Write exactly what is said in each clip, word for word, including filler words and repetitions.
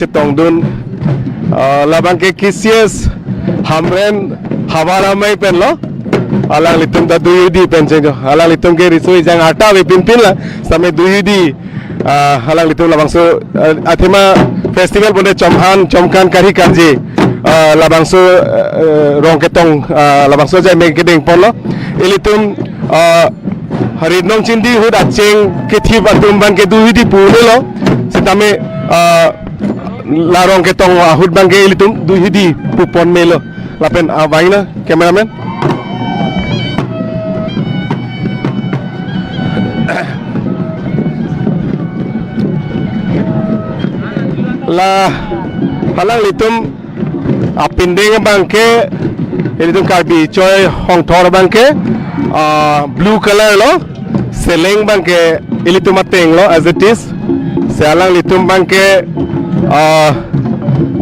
chetongdun, ah, labang ke K C S Hamren Havar Amei pen lo. Alanglitum ta duhidi pen cheng jo. Alanglitum ke riso ejang arta ave pinpin la. Same duhidi, ah, alanglitum labangso, ah, athema festival bonde chomhan, chomkan kari karje. Ah, labangso, ah, rong ketong, ah, labangso ajai me kedeng pon lo. Ilitum, ah, Ritnong Chindi ahut acheng kethip atum abang ke duhidi pu melo. Sitame, ah, la rong ketong ahut abang ke ilitum duhidi pu pon melo. Lapen, ah, vangnon, cameraman. La alanglitum apindeng abang ke, ilitum Karbi Choi Hongthor abang ke, ah, blue color lo, seleng abang ke ilitum ateng lo as it is. Si alanglitum abang ke, ah,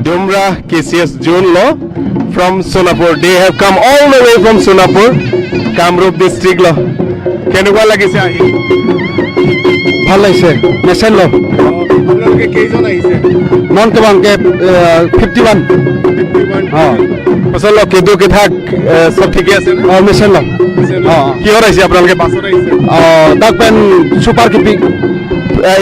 Dumra K C S Zone lo, from Sonapur. They have come all the way from Sonapur, Kamrup district lo. কেনেকুৱা লাগিছে আহি? ভাল লাগিছে। মেচেন ল। আপোনালোকে কেইজন আহিছে? মন তোমাকে, এ, ফিফটি ওৱান। Fifty one. অ। আচলতে কেদু কেথাক, এ, চব ঠিকে আছে নে? অ, মেচেন ল। মেচেন ল। অ। কিহত আহিছে আপোনালোকে? বাছত আহিছে? অ, ডাক পেন চুপাৰ কিপি। এ,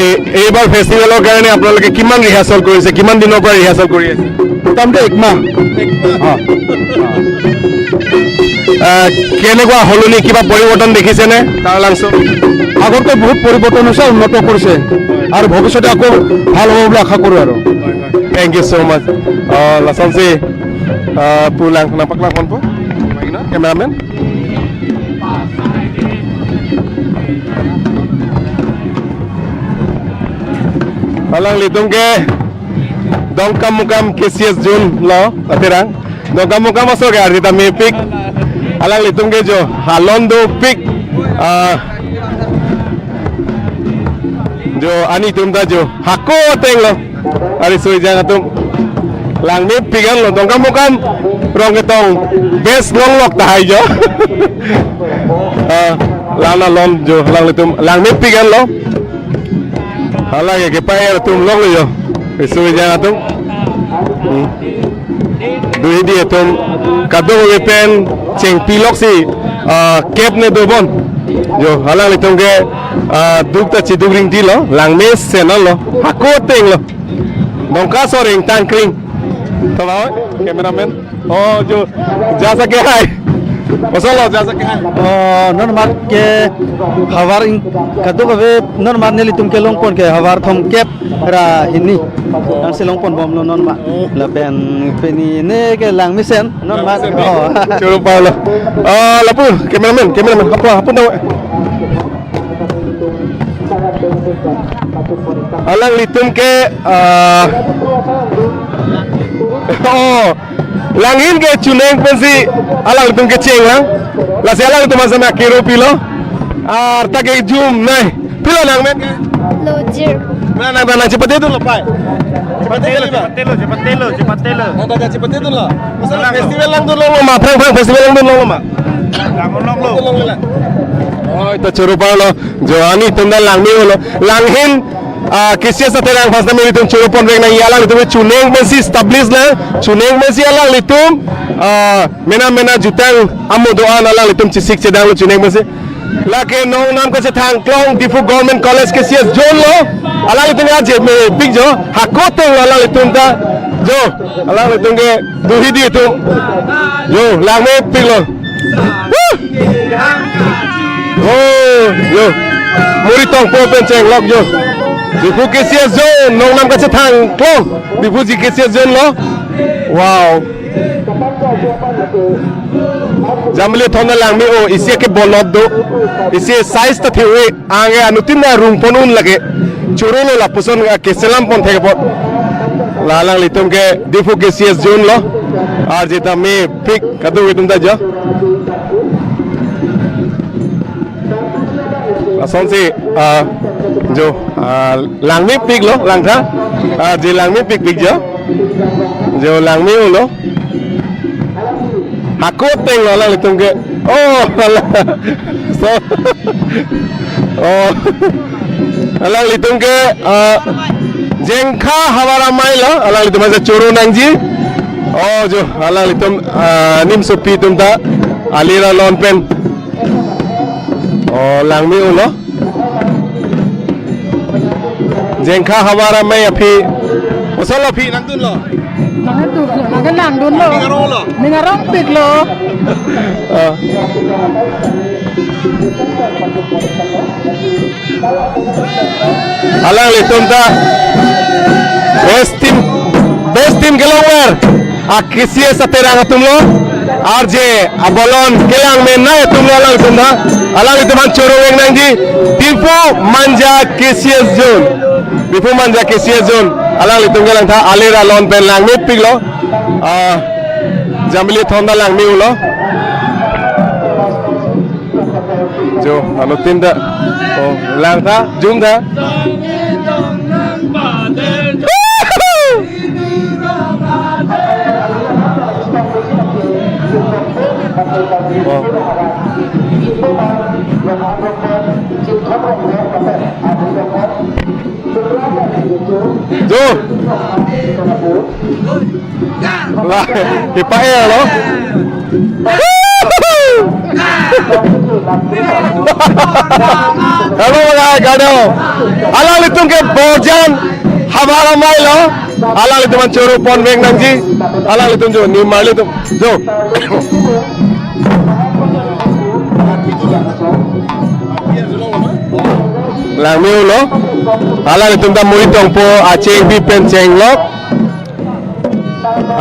এইবাৰ ফেষ্টিভেলৰ কাৰণে আপোনালোকে কিমান ৰিহাৰ্চেল কৰিছে? কিমান দিনৰ পৰা ৰিহাৰ্চেল কৰি আছে? মোটামুটি এক মাহ। এক মাহ? অ। আহ, কেনেকুৱা সলনি, কিবা পৰিৱৰ্তন দেখিছেনে তাৰ লাংচত? আগতকৈ বহুত পৰিৱৰ্তন হৈছে, উন্নত কৰিছে আৰু ভৱিষ্যতে আকৌ ভাল হ'ব বুলি আশা কৰোঁ আৰু। Thank you so much. Uh, lasonsi, uh, pulang, nampak lang konpo? Cameraman? Alanglitum ke Dongkamukam K C S Zone lo, atirang. Dongkamukam aso ke arita mepik. Alanglitum ke jo halon dopik. Ah, jo ani atum ta jo hako ateng lo. Ari soi jang atum. Lang mepik an lo, Dongkamukam rong ketong best longlok tahai jo. Ah, lang na lon jo, alanglitum lang mepik an lo. Hala ke kepai atum lok lo jo. Isu ejang atum. Hmm. Duhidi atum kadokave pen chengpi loksi, ah, kep ne dobom. Jo, alanglitum ke, ah, duk ta chiduk ring di lo, lang mesen lo. Hako ateng lo. Dongka soreng tangkring. Toloi, cameraman. Oh, jo, jasa ke hai. Pasal lo, jasa ke hai. Oh, non mat ke havar ing kadokave non mat nelitum ke longpon ke havar thomkep ra hini. Nangsi longpon bomlo non mat. Lapen pini ne ke lang mesen non mat. Lang mesen. Oh. Choro parlo. Ah, lapu, cameraman, cameraman. Apa, apa nama? Alanglitum ke, ah, oh, langhin ke chuneng pensi alanglitum ke cheng lang. Lasi alanglitum asana kero pilo. Arta ke jum nai. Pilo nangmen ke? Lojir. Mana nang nang chepate dun lo pai. Chepate lo, chepate lo, chepate lo, chepate lo. Nang nang chepate dun lo. Masa festival langdun longlo ma, phrang phrang festival langdun longlo ma. Langdun longlo. Langdun longlo la. Oh, ita choro parlo. Jo ani atum ta lang me-olo. Langhin, ah, K C S atirang first time ilitum choro ponvek nangji, alanglitum chuneng pensi establish lang, chuneng pensi alanglitum, ah, mena mena jutang amo do-an alanglitum chesik chedang lo chuneng pensi. Lake nongnam kachethang klong Diphu Government College K C S Zone lo, alanglitum aje mepik jo, hako ateng lo alanglitum ta, jo, alanglitum ke duhidi atum. Jo, lang mepik lo. Woo! Oh, jo. Muri tongpo pen chenglok jo. Diphu K C S Zone, nongnam kachethang klong. Diphu ji K C S Zone lo. Wow. Jamli thon lang me-o, isi ke bolot do. Isi size ta thewe. Anke anuttin ta rung pon un lake. Choro lo lapuson, ah, keselam pon thek pon. La alanglitum ke Diphu K C S Zone lo. Arje ta mepik kadokave atum ta jo. Lasonsi, ah, jo, ah, lang mepik lo, langtha. Arje lang mepikpik jo. Jo lang me-olo. Hako ateng lo alanglitum ke. Oh, ala. So, oh. Alanglitum ke, ah, Jengkha havar amei lo, alanglitum aja choro nangji. Oh, jo, alanglitum, ah, nimsopi atum ta, alir alon pen. Oh, langme-o lo. Jengkha havar amei aphi. Koson lo aphi nangdunlo? Nangdunlo, nangdunlo. Ning aronglo? Ning arongpiklo. Ah. Alanglitum ta best team, best team kelongver a K C S Saterang atumlo, R J Abolon kelang menei atumlo alanglitum ta, alanglitum aphan choro vek nangji, Diphu Manja K C S Zone, Diphu Manja K C S Zone, alanglitum kelang tha alir alon pen langmepiklo, ah, Jamili thon ta langme-o lo. Jo, anuttin ta. Oh, lang tha, jum tha. Oh. Jo. La, kipa-er lo. Hello, mga kardom. Alanglitum ke Borjan havar amei lo. Alanglitum aphan choro pon vek nangji. Alanglitum jo, nimarlitum. Jo. Langme-o lo. Alanglitum ta muri tongpo acheng bi pen chenglok.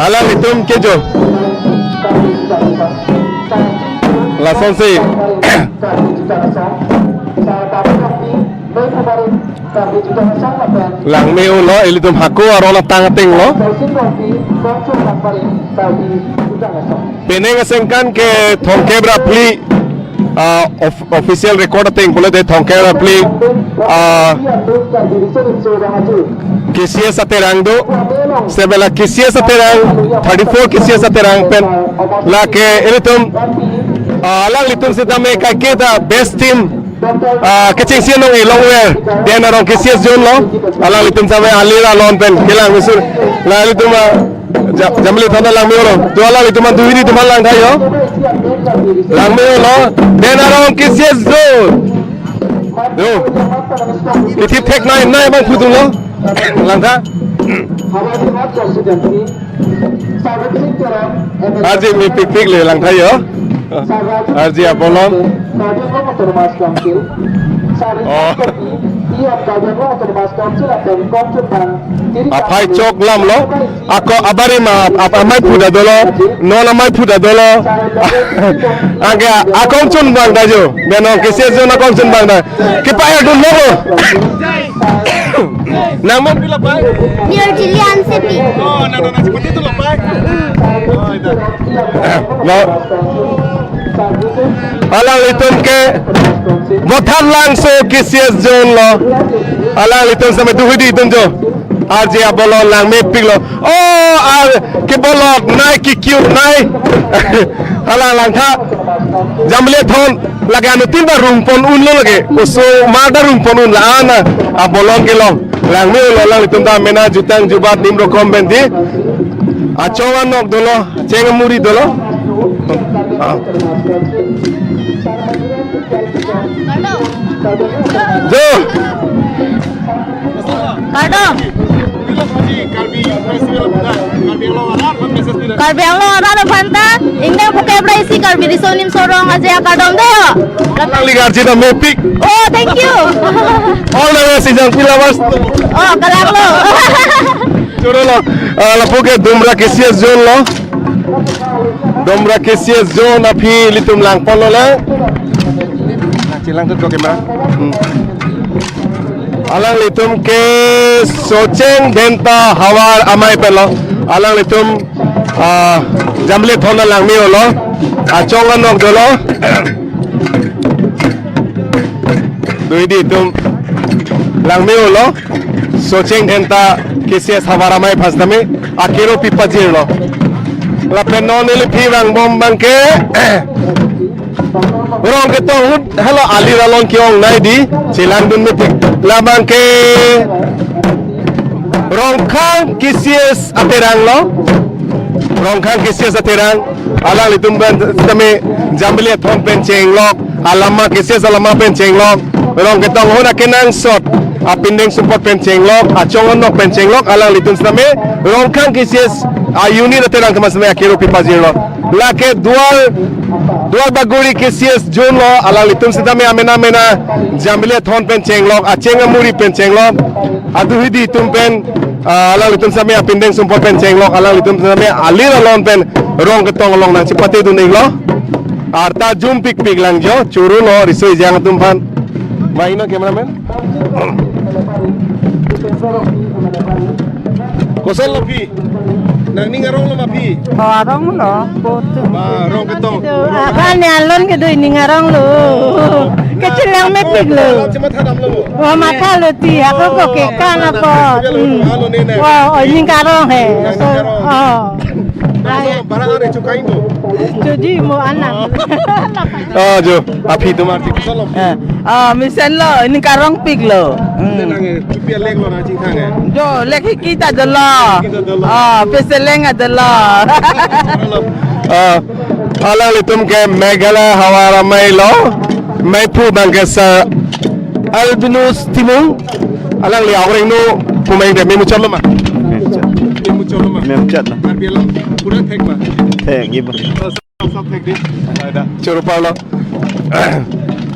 Alanglitum ke jo. Lasonsi. Langme-o lo, ilitum hako aron atang ateng lo. Penang asengkan ke thomkep ra phli, ah, of-, official record ateng pulote thomkep ra phli, ah, K C S Saterang do, sebelah K C S Saterang, thirty-four K C S Saterang pen, lake ilitum, ah, alanglitum sitame kaiketa best team, ah, kechengsi anong kelongver, Den Arong K C S Zone lo, alanglitum sitame alir alon pen kelang mesur, la ilitum, ah, Ja-, Jamili thon ta langme-o lo. Jo alanglitum aphan duhidi atum aphan lang tha jo. Langme-o lo. Den Arong K C S Zone. Jo. Kithip thek nai nai abang phutung lo. Lang tha. Arje mepikpik le lang tha jo. Arje Abolon. Oh. Aphai chok lam lo. Ako abari ma ap-, amei phuda dolo. Non amei phuda dolo. Anke akongchun bang ta jo. Benong K C S Zone akongchun bang ta. Kipa-er dunlo. Nangmon pila pai? Near Jilian City. Oh, nang nang seperti itu lo pai. Oh, itu. No. Alanglitum ke Bothanlangso K C S Zone lo. Alanglitum sitame duhidi atum jo. Arje Abolon langmepiklo. Oh, ar kebolok nai kekiu nai. Alang lang tha. Jamili thon lake anuttin ta rung pon unlo lake. Oso mar ta rung pon un la ana. Abolon kelong. Langme-o lo alanglitum ta mena jutang jubat nim rokom pen di. Achong anok dolo, acheng amuri dolo. Ah. Jo. Kardom. Karbi Anglong arat aphan ta ingdeng phokep ra isi Karbi Riso Nimso Rong Aje akardom do. Nangli garji ta mepik. Oh, thank you. All the best, Ijang Pila Mas. Oh, kalang lo. Choro lo, ah, lapu ke Dumra K C S Zone lo. Dumra K C S Zone aphi ilitum lang pon lo le. Chilang tu camera. Hmm. Alanglitum ke Socheng Dhenta havar amei pen lo. Alanglitum, ah, Jamili thon ta langme-o lo. Achong anok dolo. Duhidi atum langme-o lo. Socheng Dhenta K C S havar amei aphan sitame akero pipajir lo. Lapen non ili aphi vangbom abang ke rong ketong ahut helo alir alon ke-ong nai di chelang dun mepik. Labang ke Rongkhang K C S aterang lo. Rongkhang K C S aterang. Alanglitum pen tame Jambili Athon pen chenglok. Alama K C S alama pen chenglok. Rongketong ahut akenangsot. Apindeng sumpot pen chenglok. Achong anok pen chenglok. Alanglitum tame Rongkhang K C S a unit aterang teman tame akero pipajirlo. Lake Duar, Duar Bagori K C S zone lo, alanglitum sitame amena mena Jambili Athon pen chenglok, acheng amuri pen chenglok, aduhidi atum pen, ah, alanglitum sitame apindeng sumpot pen chenglok, alanglitum sitame alir alon pen Rongketong along nangchepatedun iklo. Arta jum pikpik lang jo, choro lo, riso ejang atum aphan. Mai no cameraman. Koson lo phi? Nangning arong lo ma phi? Oh, arong lo. Botu. Ma, Rongketong. Akan ne alon kedo ining arong lo. Kecil lang mepik lo. Cuma thadam lo. Wah, matha lo ti, ako ko ke kan apa. Hmm. Wah, oh, ining arong he. Nangning arong. Oh. Barang are chukai lo. Jadi mo anak. Oh, jo, aphi atum arti koson lo. Eh, ah, mesen lo, ining arong pik lo. Hmm. Nang, eh, chupi alek lo nangchingthang, eh. Jo, lek hiki ta dolo. Hiki ta dolo. Ah, peseleng adolo. Ah, alanglitum ke Meghalaya Havar Amei lo. Maiphu abang ke Sir Albinus Timung. Alangli aoreng nu pumeng de memuchot lo ma. Memuchot. Memuchot lo ma. Memuchot lo. Karbi Anglong pura thek ma. Thek, ibu. Sab thek di. Choro parlo.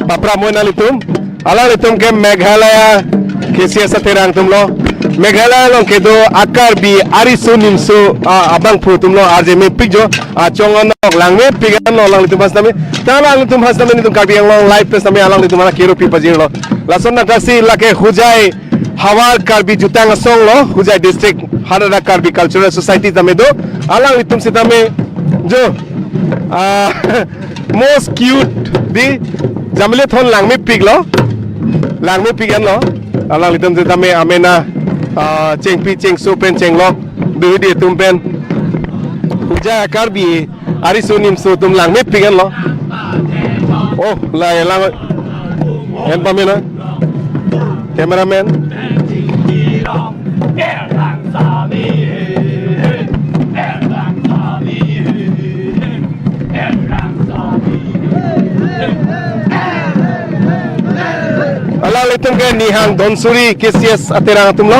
Papra mo nanglitum. Alanglitum ke Meghalaya K C S aterang atum lo. Meghalaya along kedo a-Karbi ariso nimso, ah, abangphu atum lo, arje mepik jo, achong anok lang mepik an lo alanglitum aphan sitame. Ta alanglitum aphan sitame nelitum Karbi Anglong Live pen sitame alanglitum aphan akero pipajirlo. Lason athak si lake Hojai Havar Karbi Jutang Asong lo, Hojai District, Hanada Karbi Cultural Society tame do, alanglitum sitame jo, ah, most cute di Jambili Athon lang mepik lo, lang mepik an lo, alanglitum sitame amena, ah, chengpi chengso pen chenglok, duhidi atum pen, Hojai Karbi ariso nimso atum lang mepik an lo. Oh, la lang. En pamena. Cameraman. Alanglitum ke Nihang Donsuri K C S aterang atum lo.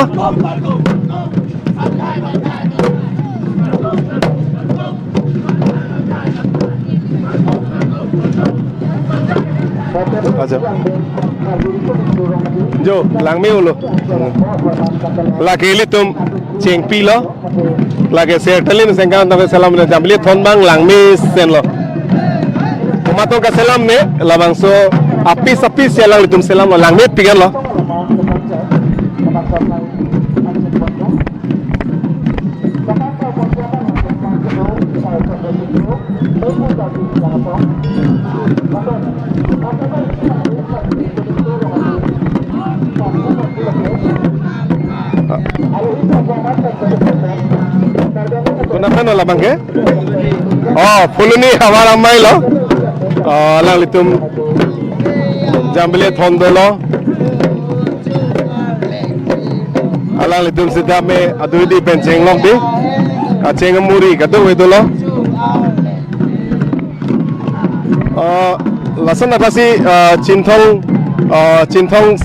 Acha. Jo, lang me-o lo. Lake ilitum chengpi lo. Lake Sertalin sengkan tame selam ne Jambili Athon abang lang mesen lo. Komat tong kaselam ne, labangso apis apis si alanglitum selam lo, lang mepik an lo. Konat pen lo labang ke? Oh, Phuloni Havar Amei lo. Oh, alanglitum Jambili Athon dolo. Alanglitum sitame aduhidi pen chenglok di. Acheng amuri kadokave dolo. Ah, lason athak si, ah, Chinthong, ah, Chinthong,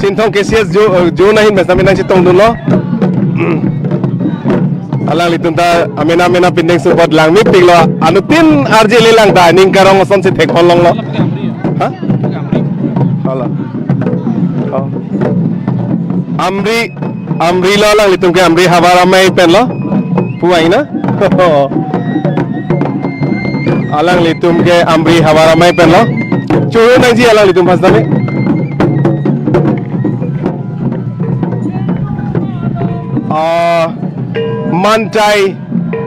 Chinthong K C S jo, ah, jo nahin mes namin nangchetongdunlo. Alanglitum ta amena amena pindeng support lang mepik lo. Anuttin arje le lang ta ining arong asonsi thek-ong longlo. Ha? Hala. Oh. Amri, Amri lo alanglitum ke Amri Havar Amei pen lo. Puai na? Alanglitum ke Amri Havar Amei pen lo. Choro nangji alanglitum aphan sitame. Ah, Mantai,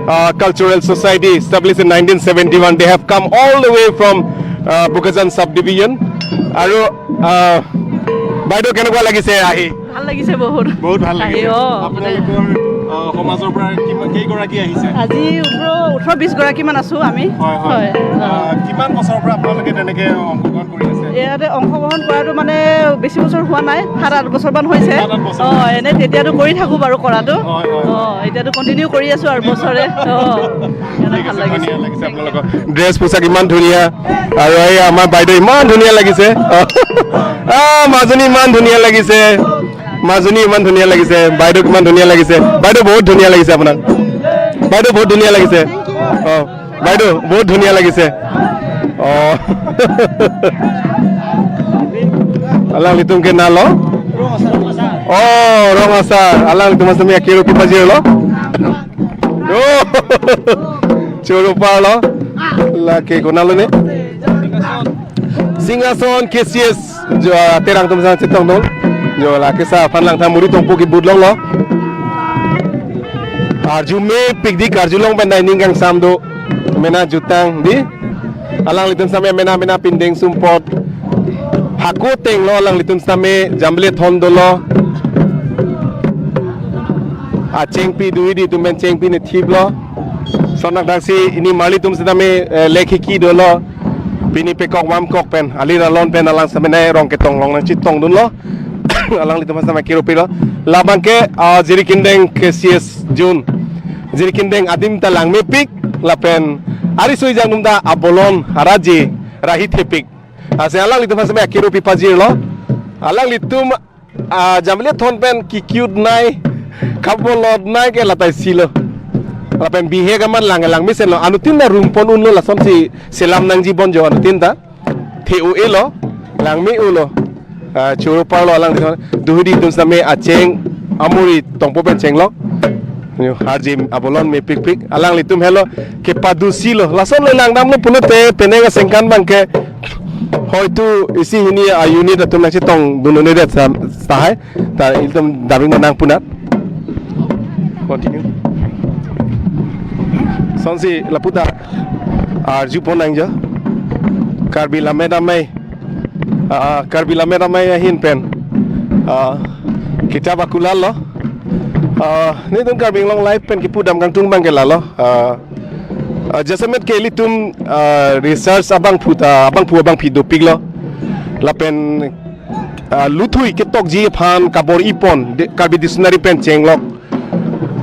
ah, Cultural Society established in nineteen seventy-one. They have come all the way from, ah, Bokajan subdivision. Aru, ah, বাইদেউ, কেনেকুৱা লাগিছে আহি? ভাল লাগিছে বহুত। বহুত ভাল লাগিছে। আহি, অ, মানে আপোনালোকৰ, আহ, সমাজৰ পৰা কিমান, কেইগৰাকী আহিছে? আজি ওঠৰ, ওঠৰ বিশ গৰাকী মান আছো আমি। হয়, হয়। হয়। আহ, কিমান বছৰৰ পৰা আপোনালোকে তেনেকে অংশগ্ৰহণ কৰি আছে? ইয়াতে অংশগ্ৰহণ কৰাটো মানে বেছি বছৰ হোৱা নাই, সাত আঠ বছৰমান হৈছে। সাত আঠ বছৰ। অ, এনে তেতিয়াতো কৰি থাকো বাৰু কৰাটো। হয়, হয়, হয়। অ, এতিয়াতো কণ্টিনিউ কৰি আছো আৰু বছৰে। অ, সেইকাৰণে ঠিক ভাল আছে, লাগিছে। ধুনীয়া লাগিছে আপোনালোকৰ ড্ৰেছ পোছাক ইমান ধুনীয়া, আৰু এই আমাৰ বাইদেউ ইমান ধুনীয়া লাগিছে। অ, আহ, মাজনী ইমান ধুনীয়া লাগিছে, মাজনী ইমান ধুনীয়া লাগিছে, বাইদেউ কিমান ধুনীয়া লাগিছে, বাইদেউ বহুত ধুনীয়া লাগিছে আপোনাক, বাইদেউ বহুত ধুনীয়া লাগিছে। অ, বাইদেউ, বহুত ধুনীয়া লাগিছে। অ। Alanglitum ke nalo? Oh, rong asar. Alanglitum asar me akero pipaji lo. Oh. Choro parlo. Lake konalo ne? Singhason K C S. Jo, ah, Terang atum sang chetong dong. Jo, lake sa aphan Langtha Muri Tongpo kibut longlo. Arju mepik di, karjulong pen dai ning kangsam do. Mena jutang di. Alanglitum same mena mena pindeng sumpot. Hako tenglo alanglitum same jamble thon dolo. Achengpi dui di tum pen chengpi ne thiplo. Sonak daksi ini marli atum sitame, eh, lekhiki dolo. Pini pekok vamkok pen, alir alon pen alang same nai rong ketong long nangchetong dunlo. Alanglitum same akero pilo. Labang ke, ah, Jirikindeng K C S Jun. Jirikindeng adim ta langmepik, lapen ari soi jang atum ta abolon haraji rahi thepik. Ase alanglitum same akero pipajirlo. Alanglitum, ah, jamble thon pen kikiut nai, kabolot nai ke latai silo. Lapen bihek amat lang langmesen lo. Anuttin ta rungpon unlo, lasonsi selam nangji bon jo anuttin ta. The-o-elo, langme-olo. Ah, choro parlo alanglitum. Duhidi atum same acheng amuri tongpo pen chenglo. Yo, harji abolon mepikpik. Alanglitum helo kepadusilo. Lason le langdamlo pulote penang asengkan abang ke. Hoitu isi hini a-unit atum nangchetong dun un-edet sa-, tahai. Ta ilitum dabing nangpunat. Continue. Sonsi lapu ta arjupon nangjo. Karbi Lammet Amei. Ah, Karbi Lammet Amei ahin pen. Ah, kitap akular lo. Ah, netum Karbi Anglong Live pen kipudam kangtung abang ke lalo. Ah, ah, jasemet ke ilitum, ah, research abangphu ta, abangphu abangphi dopiklo. Lapen, ah, luthui ketokji aphan kabor-ipon, de-, Karbi Dictionary pen chenglok.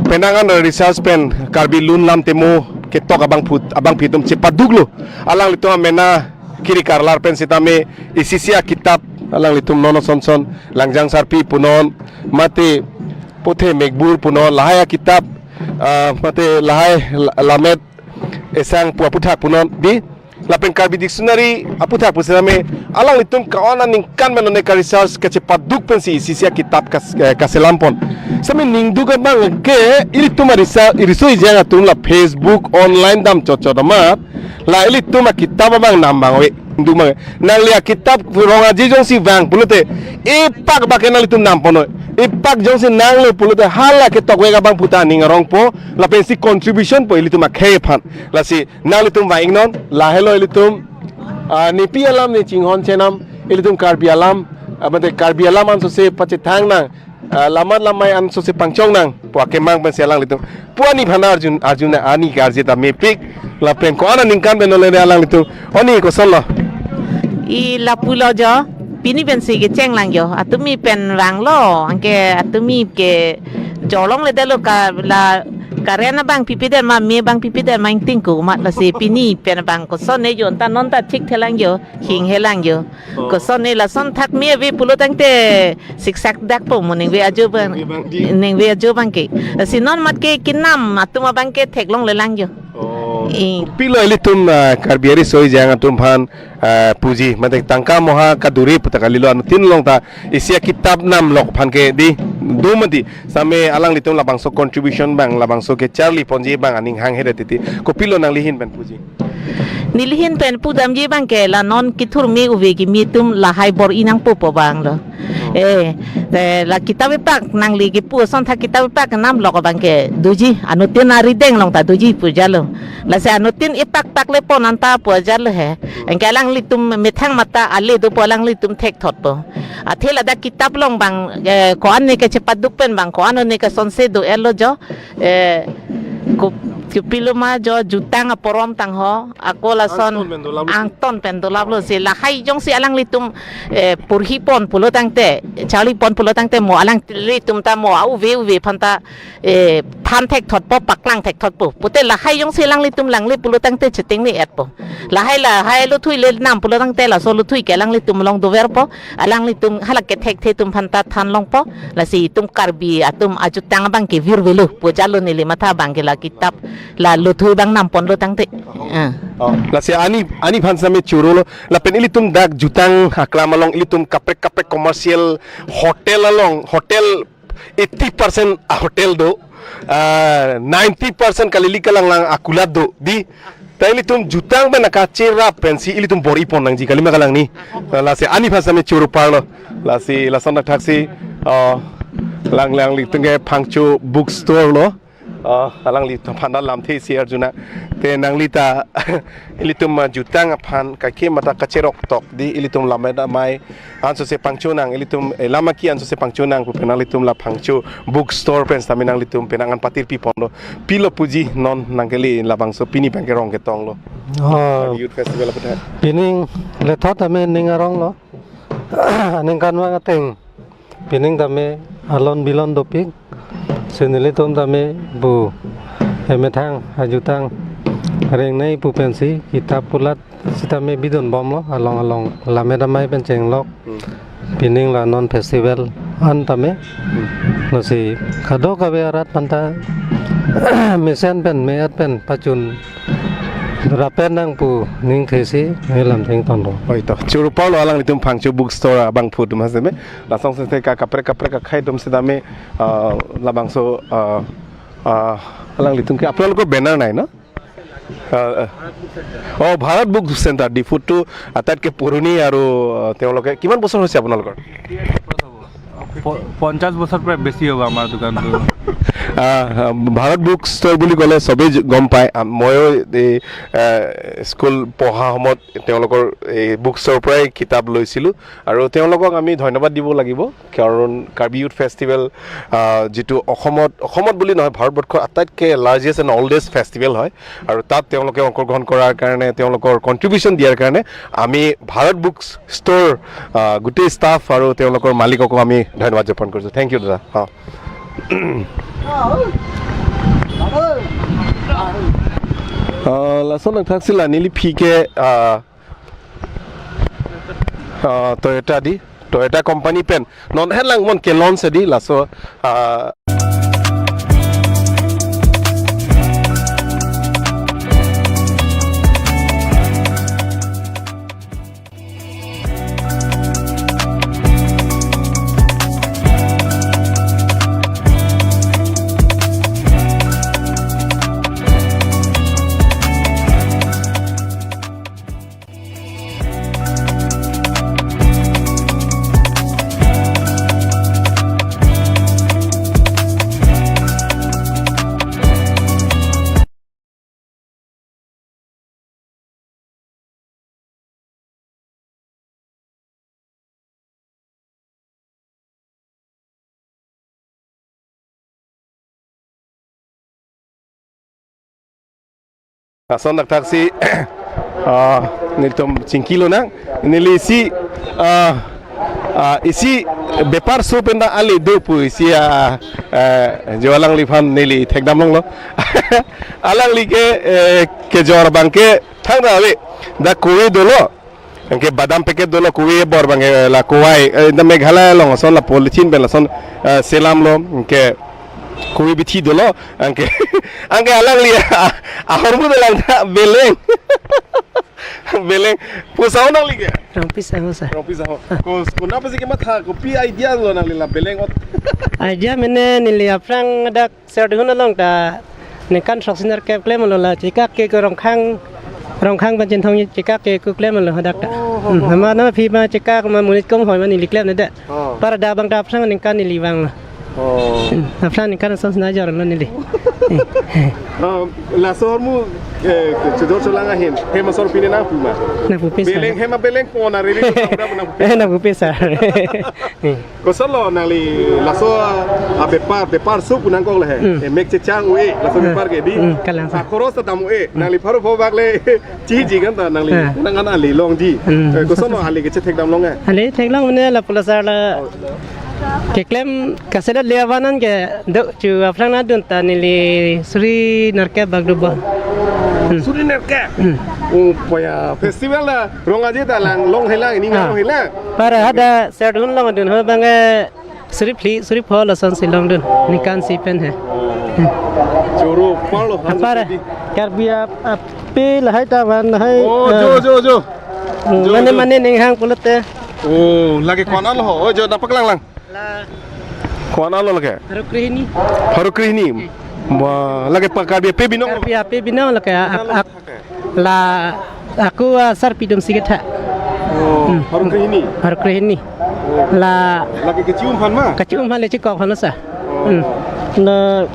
Penang an research pen Karbi Lun Lam Temo ketok abangphu, abangphi atum chepaduklo. Alanglitum amena kiri karlar pen sitame isi isi akitap alanglitum non sonson Langjang Sarpi punon, mate Pothe Mekbur punon, lahai akitap, ah, mate lahai la-, Lammet Esang pu aputhak punon di, lapen Karbi Dictionary aputhak pu sitame alanglitum ko-an aningkan pen one ka-research kachepaduk pensi isi isi akitap kas-, eh, kaselampon. Sitame ningduk abang ke ilitum arisa, iriso ijang atum la Facebook online dam chotchot amat, la ilitum akitap abang nam abang ave. Ningduk abang. Nangli akitap rong aji jongsi vang pulote, epak bak ke nanglitum nam ponoi. Epak jongsi nanglo pulote hala ketokvek abangphu ta aning arongpo, lapensi contribution po ilitum akhei aphan. Lasi nanglitum vang-iknon, lahelo ilitum, ah, nepi alam ne chinghon chenam, ilitum Karbi alam, ah, mate Karbi alam ansose pachethang nang, ah, lamat lamai ansose pangchong nang pu akemang pensi alanglitum. Pu ani aphan arjun, arjun ani karji ta mepik, lapen ko-an aningkan pen ole alanglitum. Oni kosonlo? I lapulo jo, pini pensi kecheng lang jo, atumi pen vanglo, anke atumi ke jolong le delo ka la karen abang pipedet ma, me abang pipedet ma ingtingku ma, lasi pini pen abang koson ne jo, ta non ta thik thelang jo, hing helang jo. Oh. Koson ne lason thak me ave pulo tangte siksak dakpo mo ningve ajo abang. Ningve abang di. Ningve ajo abang ke. Lasi non mat ke kenam atum abang ke theklong lelang jo. Oh. Eh. Pilo ilitum, ah, Karbi ariso ijang atum aphan, ah, puji, mate tangka moha kaduri pu ta kalilo, anuttin along ta isi akitap namlok aphan ke di, do mati, sitame alanglitum labangso contribution abang, labangso kecharli ponji abang aning hanghe ra titi. Kopilo nangli ahin pen puji? Neli ahin pen pudamji abang ke la non kethur me ave kimi atum lahai bor-i nangpo pu abang lo. Oh. Eh, te la kitap epak nangli kipu ason thak kitap epak namlok abang ke doji, anuttin arideng along ta doji pu jalo. Lasi anuttin epak pak le pon anta pu jalo he. Anke alanglitum methang mata ale dopo alanglitum thekthotpo. Athe ladak kitap along abang, eh, ko-an ne kachepaduk pen abang, ko-an ne kasonse do-etlo jo. Eh, ko Kopilo ma jo jutang aporom tangho, ako lason angton pen dolaplo si. Angton pen dolaplo si. Lahai jongsi alanglitum, eh, porhi pon pulo tangte, charli pon pulo tangte mo alanglitum ta mo auve uve aphan ta, eh, than thekthotpo, paklang thekthotpo. Pute lahai jongsi alanglitum langle pulo tangte chetengne-etpo. Lahai lahai lothui lenam pulo tangte laso lothui ke alanglitum along doverpo. Alanglitum halake thekthe atum aphan ta than longpo. Lasi itum Karbi atum ajutang abang ke virvelo pu jalo neli matha abang ke la kitap la lothui abang nam ponlo tangte. Ah. Oh, lasi ani, ani aphan same chorolo. Lapen ilitum dak jutang aklam along ilitum kaprek kaprek commercial hotel along, hotel eighty percent a hotel do, ah, ninety percent kalili kalanglang akulat do, dei. Ta ilitum jutang pen akacherap pensi ilitum bor-i pon nangji kalima kalangni. Lasi ani aphan same choro parlo. Lasi lason thaksi, ah, lang, alanglitum ke Phangcho book store lo. Ah, alangliphan ta lamthe isi arjuna. Te nangli ta ilitum, ah, jutang aphan kaike mata kacherok tok, dei, ilitum lammet amei ansose pangchonang, ilitum, eh, lamaki ansose pangchonang pu pen nanglitum la Phangcho book store pen sitame nanglitum penang an patir pi ponlo. Pilo puji non nangkele labangso pini pen ke rong ketonglo. Oh, Karbi Youth Festival aphuthak. Pining lethot tame ning aronglo. Aningkanvang ateng pining tame alon bilon dopik. Si nelitum tame pu emethang ajutang rengnei pu pensi kitap kulat sitame bidun bomlo along along lammet amei pen chenglok. Hmm. Pining la non festival an tame. Hmm. Lasi kadokave arat aphan ta mesen pen me-et pen pachun rapen nang pu ning thesi me lamtheng tonlo. Oi to. Choro parlo alanglitum Phangcho book store abangphu atum haseme. Lason sese ka kaprek kaprek akhei atum sitame, ah, labangso, ah, ah, alanglitum ke আপোনালোকৰ banner নাই ন? Ah, ah. Oh, Bharat Book Center, Diphutu আটাইতকৈ পুৰণি আৰু, ah, তেওঁলোকে কিমান বছৰ হৈছে আপোনালোকৰ? প-, পঞ্চাশ বছৰ প্ৰায় বেছি হ'ব আমাৰ দোকানটো। আহ, ভাৰত বুক ষ্ট'ৰ বুলি ক'লে চবেই জ-, গম পায়। আম-, ময়ো এই, আহ, স্কুল পঢ়া সময়ত তেওঁলোকৰ এই বুক ষ্ট'ৰৰ পৰাই কিতাপ লৈছিলোঁ। আৰু তেওঁলোকক আমি ধন্যবাদ দিব লাগিব, কাৰণ কাৰ্বি ইউথ ফেষ্টিভেল, আহ, যিটো অসমত, অসমত বুলি নহয়, ভাৰতবৰ্ষৰ আটাইতকৈ লাৰ্জেষ্ট এণ্ড অল্ডেষ্ট ফেষ্টিভেল হয়। আৰু তাত তেওঁলোকে অংশগ্ৰহণ কৰাৰ কাৰণে, তেওঁলোকৰ কণ্ট্ৰিবিউশ্যন দিয়াৰ কাৰণে আমি ভাৰত বুক ষ্ট'ৰ, আহ, গোটেই ষ্টাফ আৰু তেওঁলোকৰ মালিককো আমি ধন্যবাদ জ্ঞাপন কৰিছোঁ। Thank you, দাদা। অ। অ, lason nangthaksi la neli aphi ke, আহ, আহ, Toyota, dei, Toyota company pen non henlang mon ke launch, dei, laso, আহ, Lason thakthaksi, ah, nelitum chingkilonang, neli isi, ah, ah, isi bepar so penta ale do pu isi, ah, eh, jo alangliphan neli thekdam longlo. Alangli ke, eh, kejor abang ke thangra ave, dak kove dolo. Anke badam packet dolo, kove bor abang ke la kovai. Eh, dak Meghalaya along ason la polythene pen lason, eh, selamlo. Anke kove bithi dolo. Anke, anke alangli, ah, ahormu dolang ta beleng. Beleng. Pu sao nangli ke? Rongpi sao sa. Rongpi sao. Ko, konat pensi kematha, kopi idea lo nangli la beleng ot? Idea mene neli aphrang dak Serdihun along ta ningkan throksi nerkep klemlo, la chekak ke ko Rongkhang, Rongkhang pen Chinthong chekak ke ko klemlo hadak ta. Oh, oh, hmm, oh. Amat nama aphi ma chekak ma monit konghoi ma neli klemnede. Oh. Parda abang ta aphrang ningkan neli vanglo. Oh. Hmm, aphrang ningkan ason si nang jorlo neli. Eh, eh. Ah, laso ahormu, eh, chojor cholang ahin, hem asor pine nangpu ma? Nangpupe sar. Beleng, hem abeleng pon ariri nangpu, nangpupe. Eh, nangpupe sar. Eh. Kosonlo nangli laso, ah, bepar, bepar sup nangkok le he. Hmm. Eh, mek chechang ue, laso, hmm, bepar ke di. Hmm, kalang sar. Ah, khoros ta dam ue, hmm, nangli pharo pho bak le, chiji kan ta nangli. Ah. Nang an ali longji. Hmm. Eh, kosonlo ali kechethek dam long eh? Ali theklong mane lapu la sar la. Oh. Keklem kaselat le avan an ke do chu aphrang nangdun ta neli suri nerkep bak do bo. Hmm. Suri nerkep? Hmm. Oh, paya festival la Rong Aje ta lang long helang, ini, ah, long helang. Para hadak serdun longdun ho bang, eh, suri phli, suri pho lason si longdun. Ningkan isi pen he. Hmm. Choro parlo. Apar, han di. Karbi ap-, ape lahai ta van lahai, oh, eh, jo, jo, jo. Hmm, jo, mane, jo, mane ning hang pulote. Oh, lake ko-an alo ho. Oh, jo, dapak lang lang. La. Ko-an alo lake? Pharo krehini. Pharo krehini. Wah, lake pa Karbi ape binong? Karbi ape binong lake, ak-, ak-, la aku, ah, sarpi atum si ketha. Oh, hmm, pharo krehini. Pharo krehini. Oh. La. Lake kechi-um aphan ma? Kechi-um aphan le chikok aphan lo sar. Oh. Hmm. Na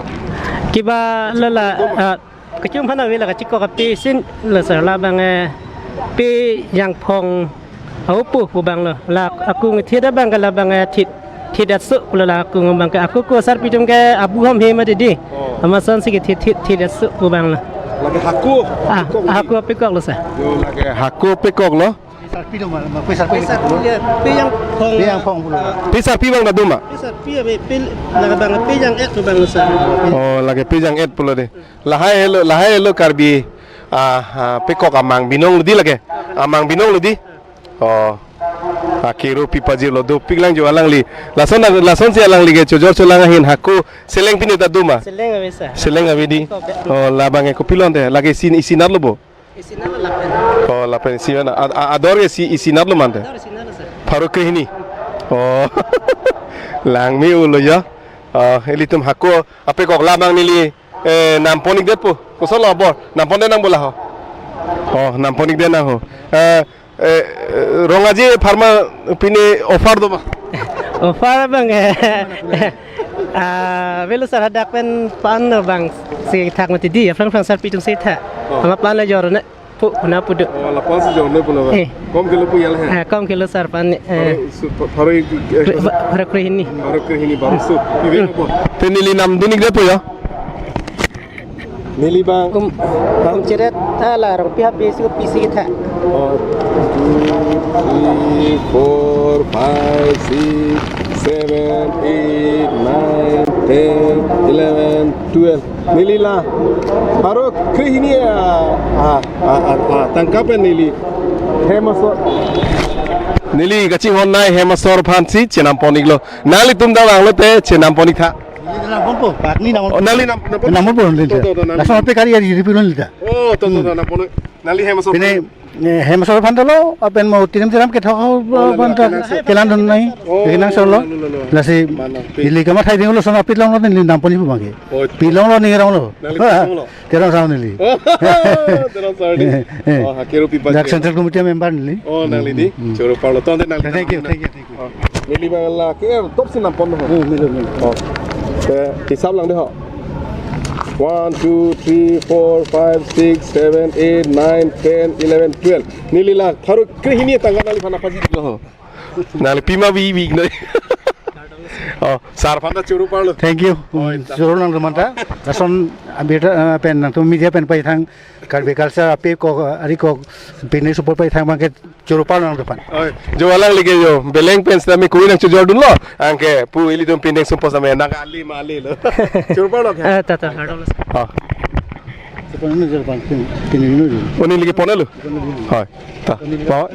kiba la la, ah, kechi-um aphan ave la kachikok ape sin lo sar, labang, eh, pe jangphong ahupu pu bang lo. La akung thit abang ke labang, eh, thit, thit asu pulo, la akung abang ke aku ko sarpi atum ke abu ham he mati di. Oh. Amat ason si ke thit, thit, thit asu pu bang lo. Lake hako. Ah, chikok di. Hako apekok lo sar. Yo, lake hako apekok lo. Sarpi do ma, ma, pe sarpi. Pe sarpi ya, pe jangphong. Pe jangphong pulo. Pe sarpi abang ta do ma? Pe sarpi ya, pe, pe, labang pe jang-et pu bang lo sar. Oh, lake pe jang-et pulo de. Lahai helo, lahai helo Karbi, ah, ah, pekok amang binong lo di lake. Amang binong lo di. Oh. Akero pi pajirlo, dopik lang jo alangli. Lason, lason si alangli ke chojor cholang ahin hako seleng pine ta do ma? Seleng ave sar. Seleng ave di. Pekok ya. Oh, labang ke kopilo ante? Lake isi, isi nat lo bo? Isi nat lo lapen. Oh, lapen isi na. A, a, ador ke isi, isi nat lo mante? Ador isi nat lo sar. Pharo krehini. Oh. Langme-o lo ya. Oh, ilitum hako apekok labang neli, eh, nampon-ikdet po. Kosonlo abor? Nampon-det nang bo la ho. Oh, nampon-ikdet nang ho. Eh, eh, Rong Aje apharman pine offer do ma? Offer abang, eh, ah, avelo sar, hadak pen pan lo bang si thak mati di, aphrang aphrang sarpi atum si thak. Oh. Amat pan la jor ne. Pu, na pu do. Oh, la pan si jor ne pu na ba. Eh. Kom kelo pu ya la he? Eh, kom kelo sar pan, eh. Pharo su-, pha-, pharo i-, eh, pharo krehini. Pharo krehini, pharo su. Pi ve po. Te neli namdun-ikdet po ya. Neli bang. Um, um, cheret, ah, la rong pi ha pe si ko pi si ketha. Oh, two, three, four, five, six, seven, eight, nine, ten, eleven, twelve. Neli la pharo krehini, ah, ah, ah, ah, ah, tangka pen neli hem asor. Neli kachinghon nei hem asor aphan si chenampon-iklo. Nanglitum ta vanglote chenampon-ik tha. Neli nampon po, pak ni nampon. Oh, nangli nam-, nampon? Nampon po neli. To, to, to, nangli. Laso ape kari ari ripi lo neli ta. Oh, to, to, to, hmm, nampon. Nangli hem asor. Pine, eh, hem asor aphan ta lo, apen mo tirim tiram kethok ho, oh, aphan ta, lalo, kelang dun nei. Oh, kelang solo. Lo, lo, lo, lo. Lasi, mana, pe-, ili kamathai ding lo, lason apit longlo neli nampon-ik pu bang ke. Oh. Pi longlo, ning ronglo. Nangli pi longlo. Terang Sao neli. Oh, Terang Sao di. Eh, eh. Oh, hakero pi pajir. Dak Central Committee member neli. Oh, nangli di. Hmm, hmm. Choro parlo. Tonte nangli. Thank you, thank you, thank you. Oh, neli bang la ke er top si nampon ho. Hmm, milo, milo. Oh. Te, hisap lang de ho. One, two, three, four, five, six, seven, eight, nine, ten, eleven, twelve. Neli la pharo krehini tangka nangliphan nangpajir lo ho. Nangli pima vi vi noi. Oh, sar aphan ta choro parlo. Thank you. Oh, ita. Choro nang teman ta. Lason abita, eh, pen nangtum media pen paithang Karbi culture apekok, eh, arikok pine support paithang bang ke choro parlo nangtum aphan. Oh, jo alangli ke jo beleng pen sitame koi nangchojordunlo. Anke pu ilitum pindeng sumpos ame nang ali ma ali lo. Choro parlo ke? Eh, ta, ta, hardolo. Oh. Sepanjang ni jalan pin, pin ini dulu. Oh, neli ke pon-iklo. Hai. Ta. Bawa.